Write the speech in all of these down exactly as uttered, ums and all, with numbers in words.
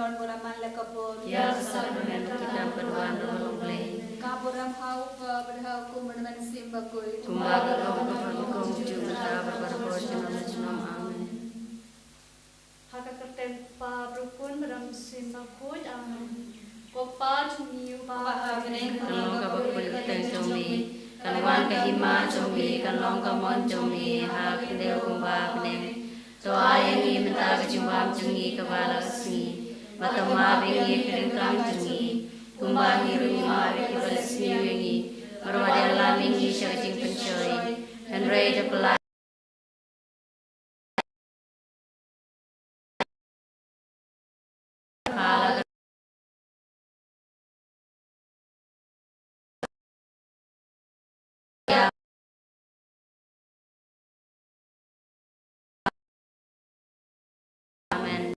Burom man la ka bor. Ïa ka sar mynta bad ha ka por ba la long. Ka burom ha u Kpa bad ha u Khun bad ha u Mynsiem Bakhuid. Kumba ka long ha ka por, kumjuh mynta bad barabor, junom junom. Amen. Ha ka kyrteng u Kpa bad u Khun bad u Mynsiem Bakhuid. Amen. Ko Kpa jong ngi uba ha bneng, kan long kaba kyrkhu ïa ka kyrteng jong me, kan wan ka hima jong me, kan long ka mon jong me ha ka khyndew kumba ha bneng. To ai ïa ngi mynta ka jingbam jong ngi kaba la ka sngi. Bad to map ïa ngi ïa ki ryngkang jong ngi, kumba ngi ruh ngi map ïa kiba la sniew ïa ngi. Bad wat ïalam ïa ngi sha ka jingpynshoi, hynrei to pyllait Amen.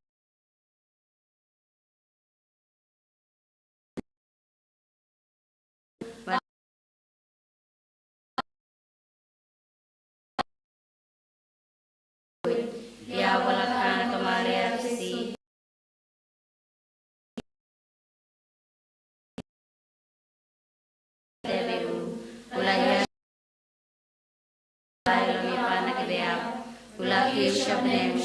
Ïa u ba la kha na ka Maria Theisotti. Te u la ïa, u la ïa, u la kiew sha bneng.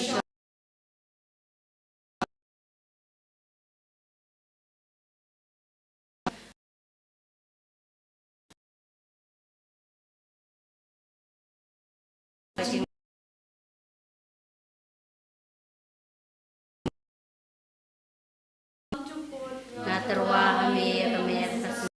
Nga tyrwa ha me ïa ka mer ka snam.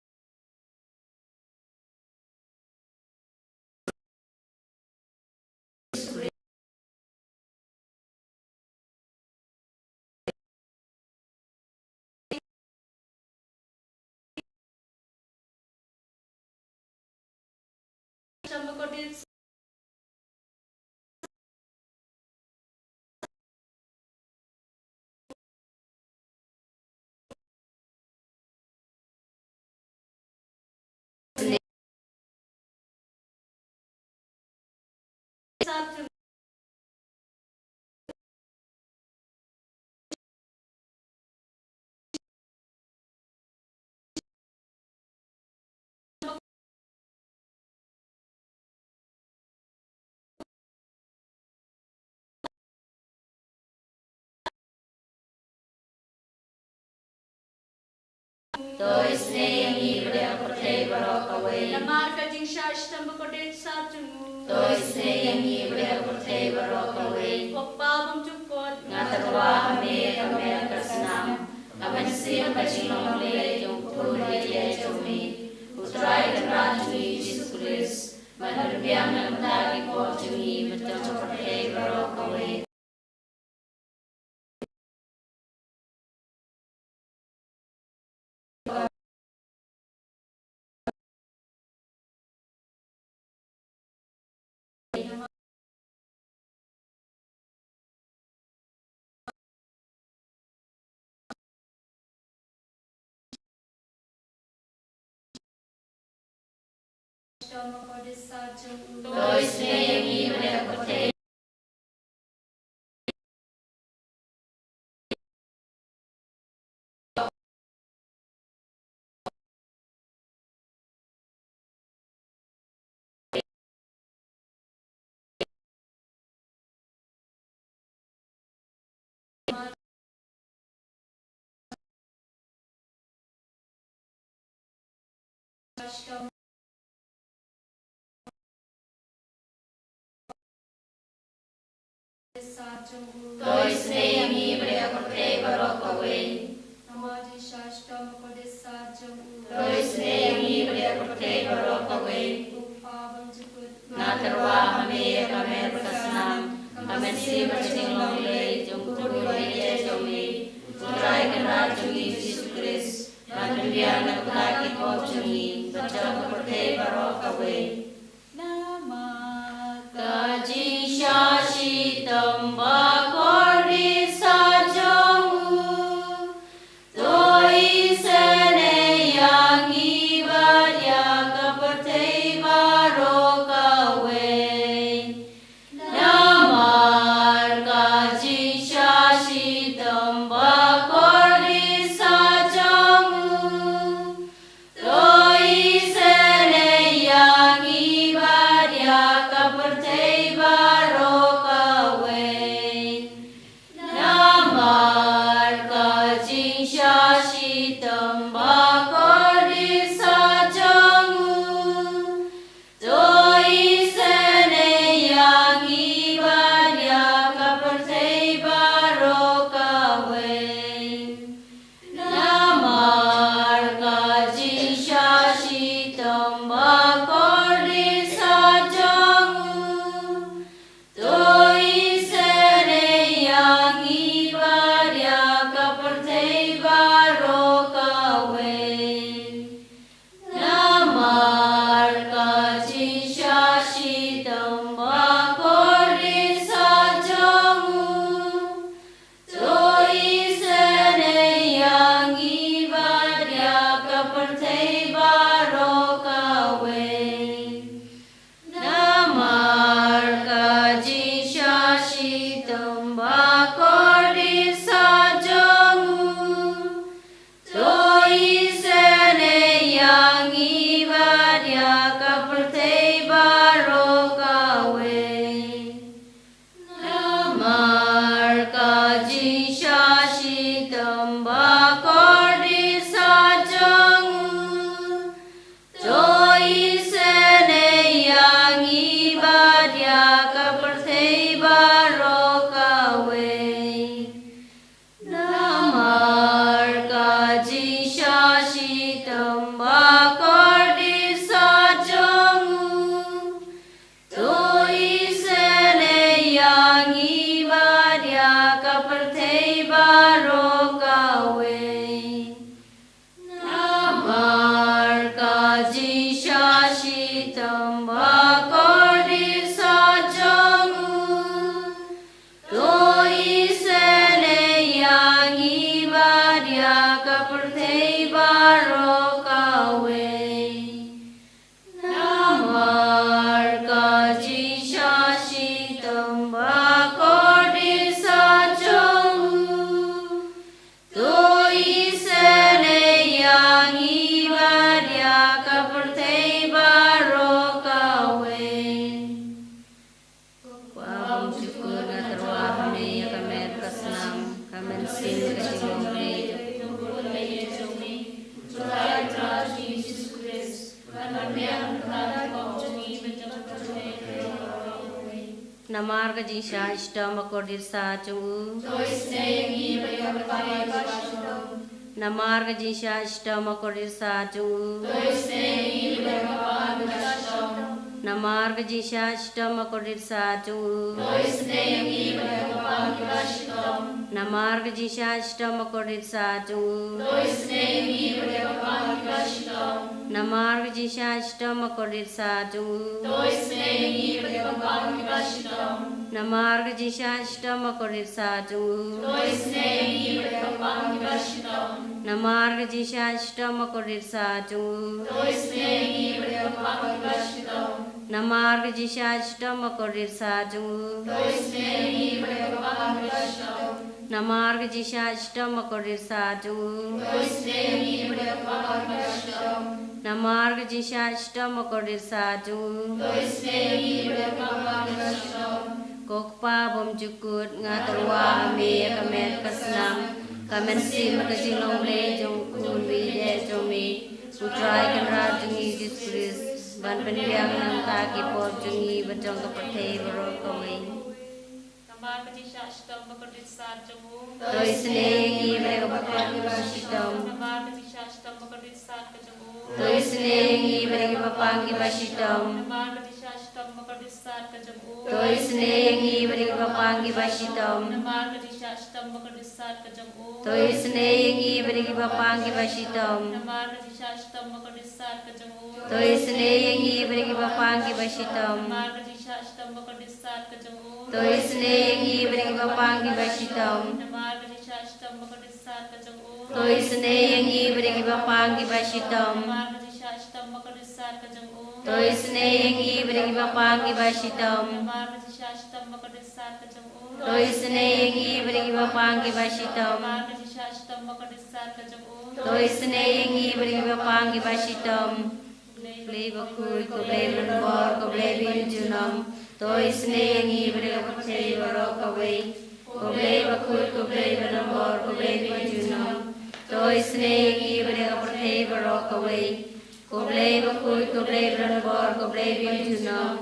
To isynei ïa ngi bad ïa ka pyrthei baroh kawei. Namar ka jingshah shitom ba kordit sat jong u. To isynei ïa ngi bad ïa ka pyrthei baroh kawei. Ko Kpa bymjukut. Nga tyrwa ha me ïa ka mer ka snam, ka mynsiem ka jinglong lei jong u Khun baieit jong me, U Trai Kynrad jong ngi Jisu Khrist, ban pynbiang na ka bynta ki pop jong ngi bad jong ka pyrthei baroh kawei. To isynei ïa ngi bad ïa ka pyrthei. To isynei ïa ngi bad ïa ka pyrthei baroh kawei. To isynei ïa ngi bad ïa ka pyrthei baroh kawei. Nga tyrwa ha me ïa ka mer ka snam, ka mynsiem ka jinglong lei jong u Khun baieit jong me, U Trai Kynrad jong ngi Jisu Khrist, ban pynbiang na ka bynta ki pop jong ngi bad jong ka pyrthei baroh kawei. Namar ka jingshah shitom ba kordit sat jong u. To isynei ïa ngi bad ïa ka pyrthei baroh kawei. Namar ka pyrthei baroh kawei. Namar ka jingshah shitom bakordit sah jong u, to isynei ïa ngi bad ïa ka pyrthei baroh kawei. Namar ka jingshah shitom bakordit sah jong u, to isynei ïa ngi bad ïa ka pyrthei baroh kawei. Namar ka jingshah shitom bakordit sah jong u, to isynei ïa ngi bad ïa ka pyrthei baroh kawei. Namar ka jingshah shitom bakordit sah jong u, to isynei ïa ngi bad ïa ka pyrthei baroh kawei. Namar ka jingshah shitom bakordit sah jong u, to isynei ïa ngi bad ïa ka pyrthei baroh kawei. Namar ka jingshah shitom bakordit sah jong u, to isynei ïa ngi bad ïa ka pyrthei baroh kawei. Namar ka jingshah shitom bakordit sah jong u, to isynei ïa ngi bad ïa ka pyrthei baroh kawei. Namar ka jingshah shitom bakordit sah jong u, to isynei ïa ngi bad ïa ka pyrthei baroh kawei. Ko Pa bymjukut, nga tyrwa ha me ïa ka met ka snam, ka mynsiem, ka jinglong leh jong u khun baieit jong me, u Trai Kynrad jong ngi Jisu Khrist, ban pynbiang na ka bynta jong ngi bad jong ka pyrthei baroh kawei. Namar ka jingshah shitom bakordit sah jong u, to isynei ïa ngi bad ïa ka pyrthei baroh kawei. Namar ka jingshah shitom bakordit sah jong u, to isynei ïa ngi bad ïa ka pyrthei baroh kawei. Namar ka jingshah shitom bakordit sah jong u, to isynei ïa ngi bad ïa ka pyrthei baroh kawei. Namar ka jingshah shitom bakordit sah jong u, to isynei ïa ngi bad ïa ka pyrthei baroh kawei. Namar ka jingshah shitom bakordit sah jong u, to isynei ïa ngi bad ïa ka pyrthei baroh kawei. Namar ka jingshah shitom bakordit sah jong u, to isynei ïa ngi bad ïa ka pyrthei baroh kawei. Namar ka jingshah shitom bakordit sah jong u, to isynei ïa ngi bad ïa ka pyrthei baroh kawei. Namar ka jingshah shitom bakordit sah jong u, to isynei ïa ngi bad ïa ka pyrthei baroh kawei. Namar ka jingshah shitom bakordit sah jong u, to isynei ïa ngi bad ïa ka pyrthei baroh kawei. Namar ka jingshah shitom bakordit sah jong u, to isynei ïa ngi bad ïa ka pyrthei baroh kawei. Ko Pa bymjukut, nga tyrwa ha me ïa ka met ka snam, ka mynsiem, ka jinglong leh jong u khun baieit jong me, u Trai Kynrad jong ngi Jisu Khrist, ban pynbiang na ka bynta ki pop jong ngi bad jong ka pyrthei baroh kawei. Namar ka jingshah shitom bakordit sah jong u, to isynei ïa ngi bad ïa ka pyrthei baroh kawei. Namar ka jingshah shitom bakordit sah ka jong u, to isynei ïa ngi bad ïa ki bapang kiba shitom. Namar ka jingshah shitom bakordit sah ka jong u, to isynei ïa ngi bad ïa ki bapang kiba shitom. Namar ka jingshah shitom bakordit sah ka jong u, to isynei ïa ngi bad ïa ki bapang kiba shitom. Namar ka jingshah shitom bakordit sah ka jong u, to isynei ïa ngi bad ïa ki bapang kiba shitom. Namar ka jingshah shitom bakordit sah ka jong u, to isynei ïa ngi bad ïa ki bapang kiba shitom. Namar ka jingshah shitom bakordit sah ka jong u, to isynei ïa ngi bad ïa ki bapang kiba shitom. Namar ka jingshah shitom bakordit sah ka jong u, to isynei ïa ngi bad ïa ki bapang kiba shitom. Namar ka jingshah shitom bakordit sah ka jong u, to isynei ïa ngi bad ïa ki bapang kiba shitom. Namar ka jingshah shitom bakordit sah ka jong u, to isynei ïa ngi bad ïa ki bapang kiba shitom. Ko Blei bakhuid, ko Blei mynbor, ko Blei bym junom. To isynei ïa ngi bad ïa ka pyrthei baroh kawei. Ko Blei bakhuid, ko Blei badonbor, ko Blei bajunom. To isynei ïa ngi bad ïa ka pyrthei baroh kawei. Ko Blei bakhuid, ko Blei badonbor, ko Blei bajunom.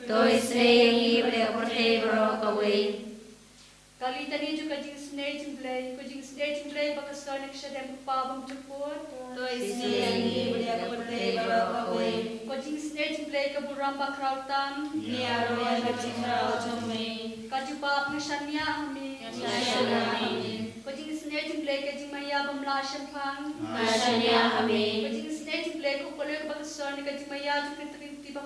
To isynei ïa ngi bad ïa ka pyrthei baroh kawei. Kali tani jong ka jingisynei jong Blei, ko jingisynei jong Blei ba ka soi na ka shadem ka paw bymjukut. To isynei ïa ngi bad ïa ka pyrthei baroh kawei. Ko jingisynei jong Blei ka burom ba khraw tam. Ngi ïaroh ïa ka jingkhraw jong me. Ka jubab nga shaniah ha me. Nga shaniah ha me. Ko jingisynei jong Blei ka jingmaïa bym lah shemphang. Nga shaniah ha me. Ko jingisynei jong Blei ka u patlek ba ka soi na ka jingmaïa jong ka Trinity ba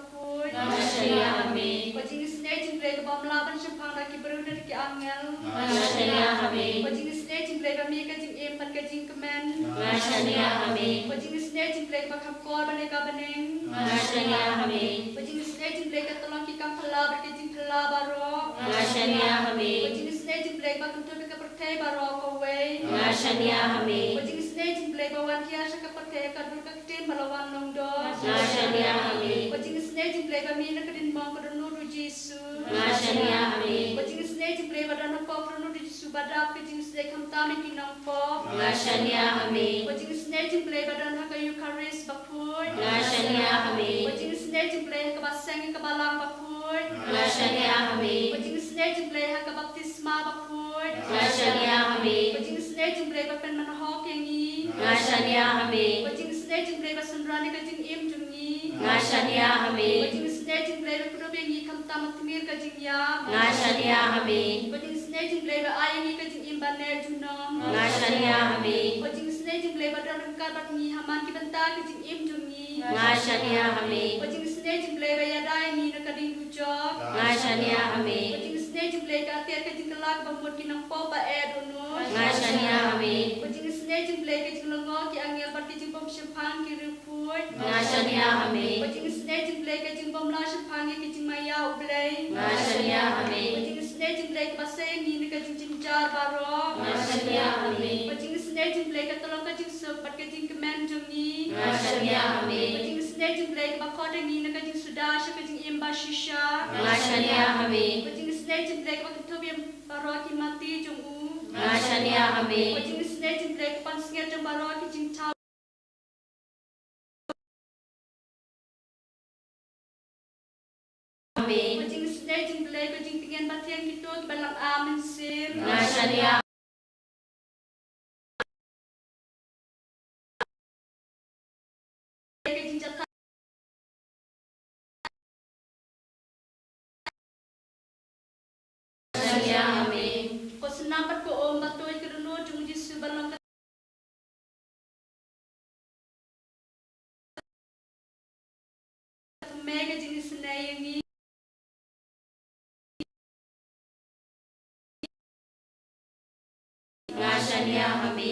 Nga shaniah ha me. Ko jingisynei jong Blei kaba ym lah ban shemphang da ki briew ne da ki angel. Nga shaniah ha me. Ko jingisynei jong Blei ba mih ka jingim bad ka jingkmen. Nga shaniah ha me. Ko jingisynei jong Blei kaba kham kor ban ïa ka bneng. Nga shaniah ha me. Ko jingisynei jong Blei ka tyllong ki kam phylla bad ka jingphylla baroh. Nga shaniah ha me. Ko jingisynei jong Blei ba kynthup ïa ka pyrthei baroh kawei. Nga shaniah ha me. Ko jingisynei jong Blei ba wan hiar sha ka pyrthei ha ka dur ka ktien ba la wan long doh. Nga shaniah ha me. Ko jingisynei jong Blei ba mih na ka diengphna ka dohnud u Jisu. Nga shaniah ha me. Ko jingisynei jong Blei ba don hapoh ka dohnud u Jisu ba dap, ka jingisynei khamtam ïa ki nongpop. Nga shaniah ha me. Ko jingisynei jong Blei ba don ha ka Eukharist bakhuid. Nga shaniah ha me. Ko jingisynei jong Blei ha kaba seng ïa ka balang bakhuid. Nga shaniah ha me. Ko jingisynei jong Blei ha ka baptisma bakhuid. Nga shaniah ha me. Ko jingisynei jong Blei ba pynmynhok ïa ngi. Nga shaniah ha me. Ko jingisynei jong Blei ba synran ïa ka jingim jong ngi. Nga shaniah ha me. Ko jingisynei jong Blei ba kdup ïa ngi khamtam ha tmier ka jingïap. Nga shaniah ha me. Ko jingisynei jong Blei ba ai ïa ngi ka jingim ba neh junom. Nga shaniah ha me. Ko jingisynei jong Blei ba don ryngkat bad ngi ha man ki bynta ka jingim jong ngi. Nga shaniah ha me. Ko jingisynei jong Blei ba ïada ïa ngi na ka ding dujok. Nga shaniah ha me. Ko jingisynei jong Blei ka atiar ka jingkylla kaba mut ki nongpop ba eh dohnud. Nga shaniah ha me. Ko jingisynei jong Blei ka jinglyngngoh ki angel bad ka jingbymshemphang ki riewkhuid. Nga shaniah ha me. Ko jingisynei jong Blei ka jingbymlah shemphang ïa ka jingmaïa u Blei. Nga shaniah ha me. Ko jingisynei jong Blei kaba sei ïa ngi na ka jingjynjar baroh. Nga shaniah ha me. Ko jingisynei jong Blei ka tyllong ka jingsuk bad ka jingkmen jong ngi. Nga shaniah ha me. Ko jingisynei jong Blei kaba khot ïa ngi na ka jingsuda sha ka jingim bashisha. Nga shaniah ha me. Ko jingisynei jong Blei kaba kynthup ïa baroh ki mati jong u. Nga shaniah ha me. Ko jingisynei jong Blei ka pansngiat jong baroh ki jingthaw. Ha me. Ko jingisynei jong Blei, ko jingtngen ba thiang kito kiba lang ar mynsiem. Nga shaniah. Ko jingjynjar shaniah ha me. Ko snam bad ko um ba tuid ka dohnud jong u Jisu ba long ka Kmie ka jingisynei ïa ngi. Nga shaniah ha me.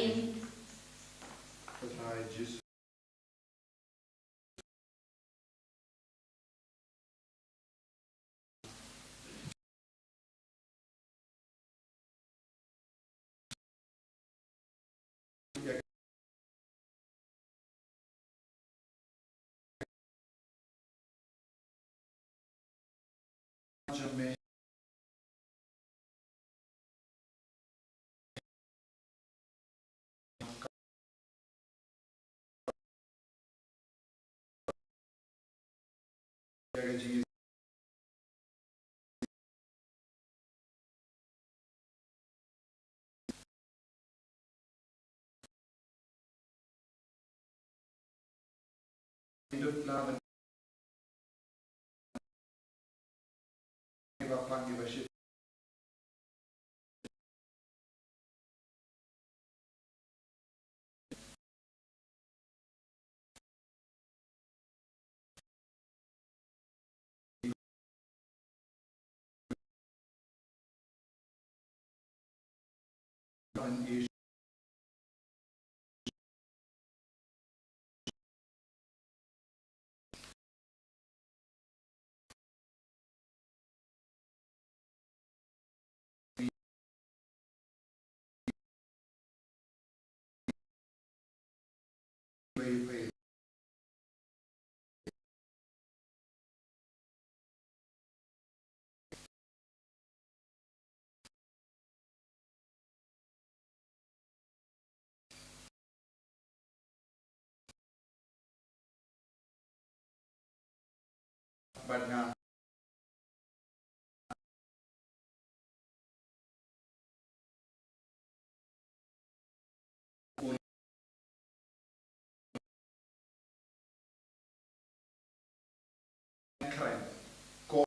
bad nga. Kren. Ko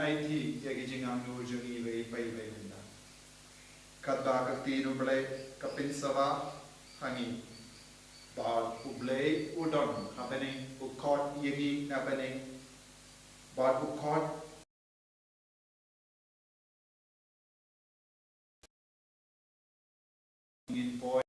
aiti ïa ki jingangnud jong ngi iwei pa iwei, Kynrad. Katba ka ktien U Blei ka pynsawa ha ngi, bad U Blei u don ha bneng, u khot ïa ngi na bneng, bad u khot ngin poi.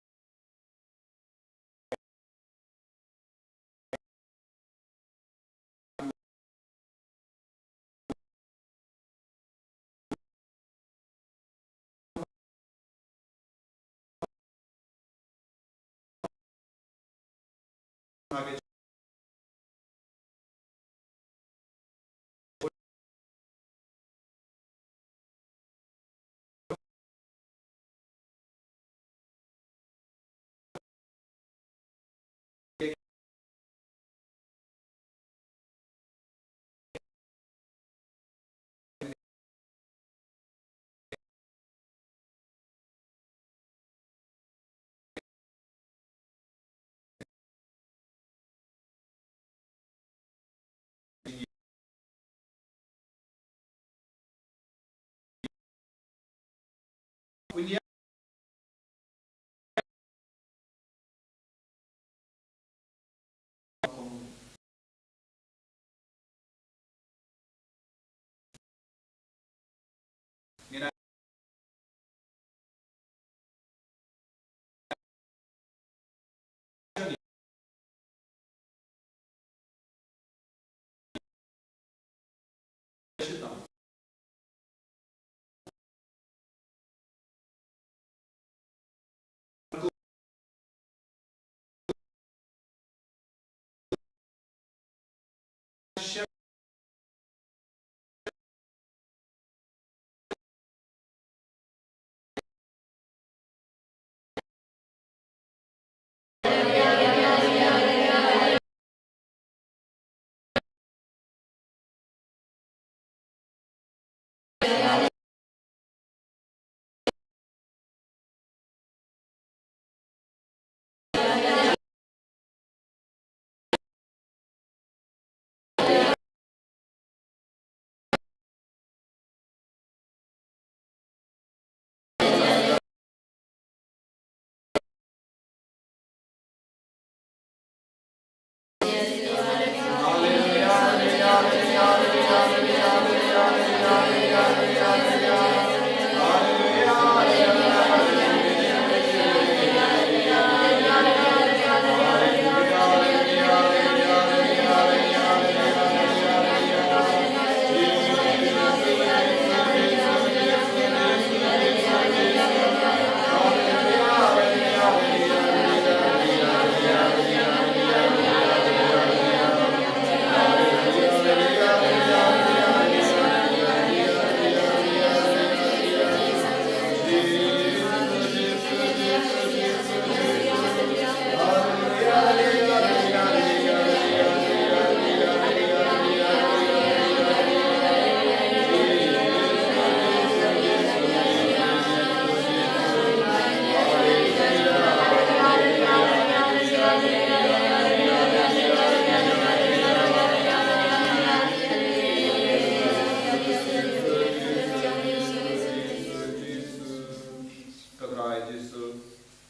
Ka Trai Jisu,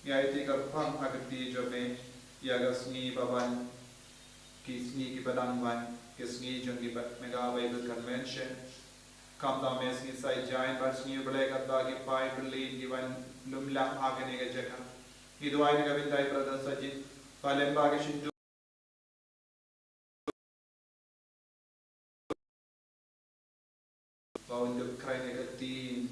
ngi aiti kyrpang ha ka kti jong me ïa ka sngi ba wan, ki sngi kiba dang wan, ki sngi jong ki ba-, Mega Bible Convention. Khamtam me sngi Saitjaiñ Jaiñ bad sngi U Blei katba ki paid pyrlin ki wan lum lang ha kane ka jaka. Ngi duwai na ka bynta i Brother Sajid, ba lem ba ka shyntur ba un dup kren ïa ka ktien.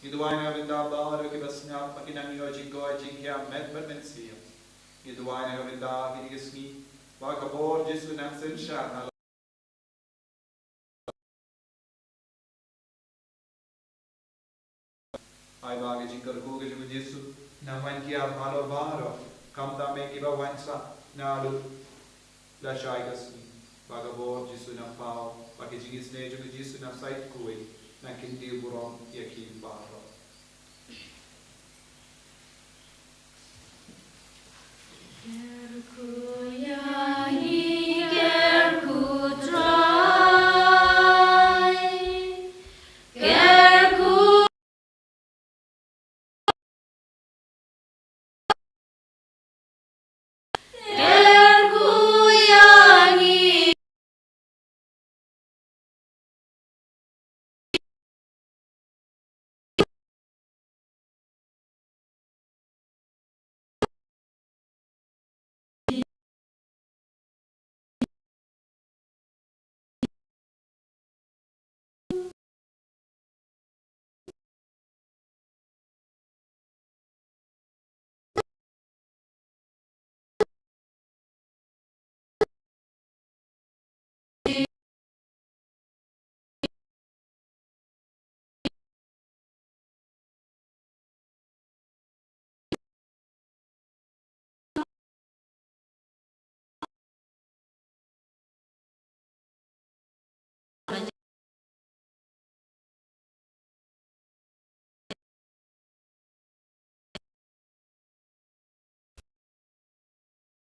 Ngi duwai na ka bynta baroh kiba sngap ba kin nang ïoh jingkoit jingkhiah met bad mynsiem. Ngi duwai na ka bynta kine ki sngi Ba ka bor Jisu nang synshar na Ai ba ka jingkyrkhu ka jong u Jisu nang wan kiar halor baroh, khamtam ïa kiba wan sah naduh lashai ka sngi. Ba ka bor Jisu nang paw, ba ka jingisynei jong u Jisu nang saitkuwei, nang kyntiew burom ïa ki baroh. Kyrkhu ïa